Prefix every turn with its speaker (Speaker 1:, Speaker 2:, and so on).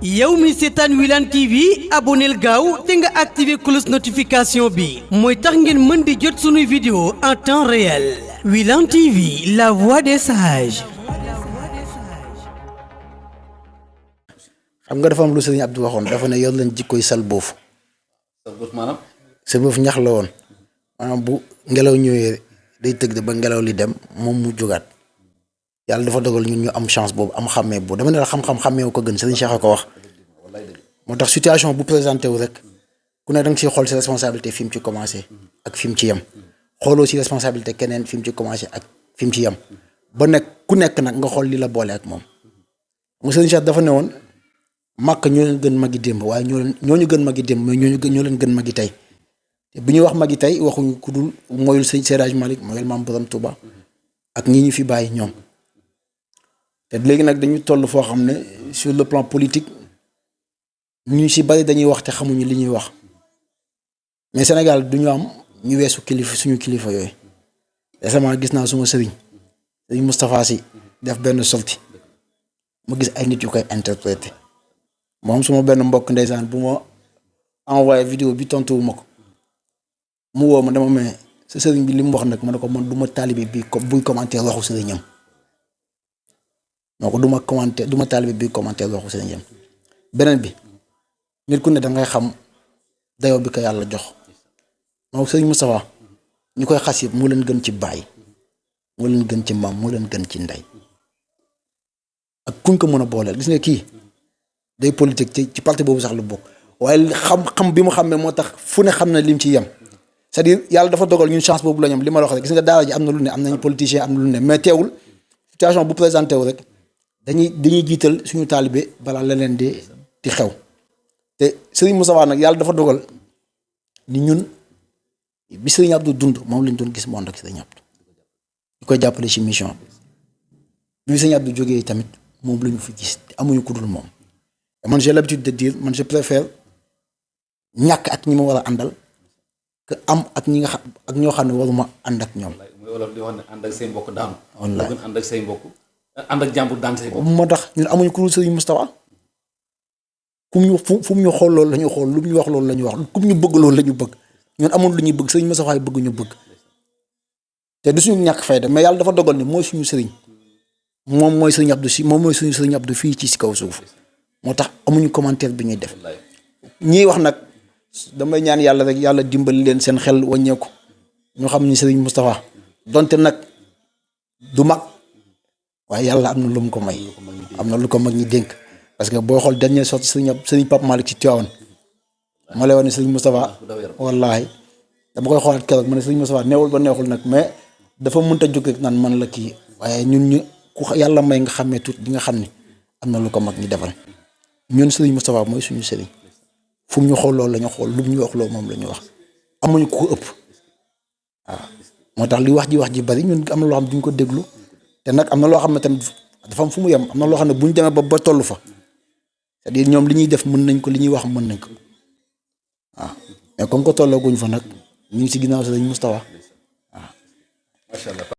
Speaker 1: yow mi seetaan Wilane TV abonneel gaaw te nga activé cloche notification bi mooy tax ngeen mën di jot sunuy vidéo en temps réel. Wilane TV, la voix des sages.
Speaker 2: xam nga dafa am lu Serigne Abdou waxoon dafa ne yor leen jikkoy sal boofu.
Speaker 3: sal boofu maanaam.
Speaker 2: sal boofu ñax la woon maanaam bu ngelaw ñëwee day tëgg ba ngelaw li dem moom mu jógaat yàlla dafa dogal ñun ñu am chance boobu am xàmmee boobu dama ne la xam-xam xàmmee ko gën Serigne Cheikh a ko wax. moo tax situation bu présenté wu rek ku ne da nga siy xool si responsabilité fi mu ci commencé ak fi mu ci yem xooloo si responsabilité keneen fi mu ci commencé ak fi mu ci yem ba nekk ku nekk nag nga xool li la boole ak moom. mu Serigne Cheikh dafa ne woon màkk ñoo leen gën magi démb waaye ñooñu gën magi démb mais ñoo leen gën magi tey te bu ñuy wax magi tey waxuñu ku dul mooyul sëñ Seydi Malick mooyul maam Borom Touba ak ñi ñu fi bàyyi ñoom te léegi nag dañu toll foo xam ne sur le plan politique ñu si bari dañuy wax te xamuñu li ñuy wax mais Sénégal du ñu am ñu weesu kilifa suñu kilifa yooyu récemment gis naa suma sëriñ Moustapha Sy def benn sortie mu gis ay nit yu koy interpréter moom suma benn mbokk ndeysaan bu ma envoyé vidéo bi tontuwu ma ko mu woo ma dama mais sa sëriñ bi li mu wax nag ma ne ko man du ma taalibe bi buy commentaire waxu sëriñam moo ko du ma taalibe bi commentaire waxu sëriñam beneen bi nit ku ne da ngay xam dayoo bi ko yàlla jox moom sëriñ Moustapha ñu koy xas yëpp moo leen gën ci baay moo leen gën ci maam moo leen gën ci ndey ak kuñ ko mën a booleel gis nga kii day politique ci parti boobu sax lu bokk waaye xam bi mu xamee moo tax fu ne xam na lim ci yem c'est-à-dire yàlla dafa dogal ñun chance boobu la ñoom li ma la wax rek gis nga daara ji am na lu ne am nañu politicien am na lu ne mais teewul situation bu présenté wu rek dañuy jiital suñu taalibe balaa leneen di xew te Serigne Moustapha nag yàlla dafa dogal ni ñun bi Serigne Abdou dund moom lañ doon gis moom rek Serigne Abdou ñu koy jàppale ci mission bi Serigne Abdou jógee tamit moom la ñu fi gis te amuñu ku dul moom. man j'ai l'habitude de dire man je préfère ñàkk ak ñi ma war a àndal que am ak ñi nga xam ak ñoo xam ne waruma ànd ak ñoom.
Speaker 3: mooy wolof di wax ne ànd ak say mbokk daanu.
Speaker 2: wallaay
Speaker 3: gën ànd ak say mbokk ànd ak jàmbur daan say mbokk.
Speaker 2: moo tax ñun amuñu ku dul Serigne Moustapha fu mu ñu xool loolu la ñu xool lu mu ñu wax loolu la ñu wax ku ñu bëgg loolu la ñu bëgg ñun amul lu ñuy bëgg Serigne Moustapha bëgg ñu bëgg te du suñu ñàkk fayda mais yàlla dafa dogal ni mooy suñu Serigne moom mooy Serigne Abdou si moom mooy suñu Serigne Abdou fii ci kaw suuf. moo tax amuñu commentaire bi ñuy def ñii wax nag damay ñaan yàlla rek yàlla dimbali leen seen xel wàññeeku ñu xam ni Serigne Moustapha donte nag du mag waaye yàlla am na lu mu ko may am na lu ko mag ñi dénk parce que boo xool dernier sortie Serigne Pape Malick ci Tivaouane moo lay wax ne Serigne Moustapha wallaahi dama koy xoolaat keroog ma ne Serigne Moustapha neewul ba neexul nag mais dafa mënta jóg rek naan man la kii waaye ñun ñu ku yàlla may nga xàmmee tuuti di nga xam ni am na lu ko mag ñi defal ñun Serigne Moustapha mooy suñu Serigne fu mu ñu xool loolu la ñu xool lu mu ñu wax loolu moom la ñu wax amuñu ko ëpp waaw moo tax li wax ji bari ñun am na loo xam duñ ko déglu te nag am na loo xam ne tamit dafa am fu mu yem am na loo xam ne bu ñu demee ba tollu fa c'est-à-dire ñoom li ñuy def mën nañ ko li ñuy wax mën nañ ko waaw mais comme que tollooguñ fa nag ñu ngi si ginnaaw Serigne Moustapha waaw.
Speaker 3: Macha Allah.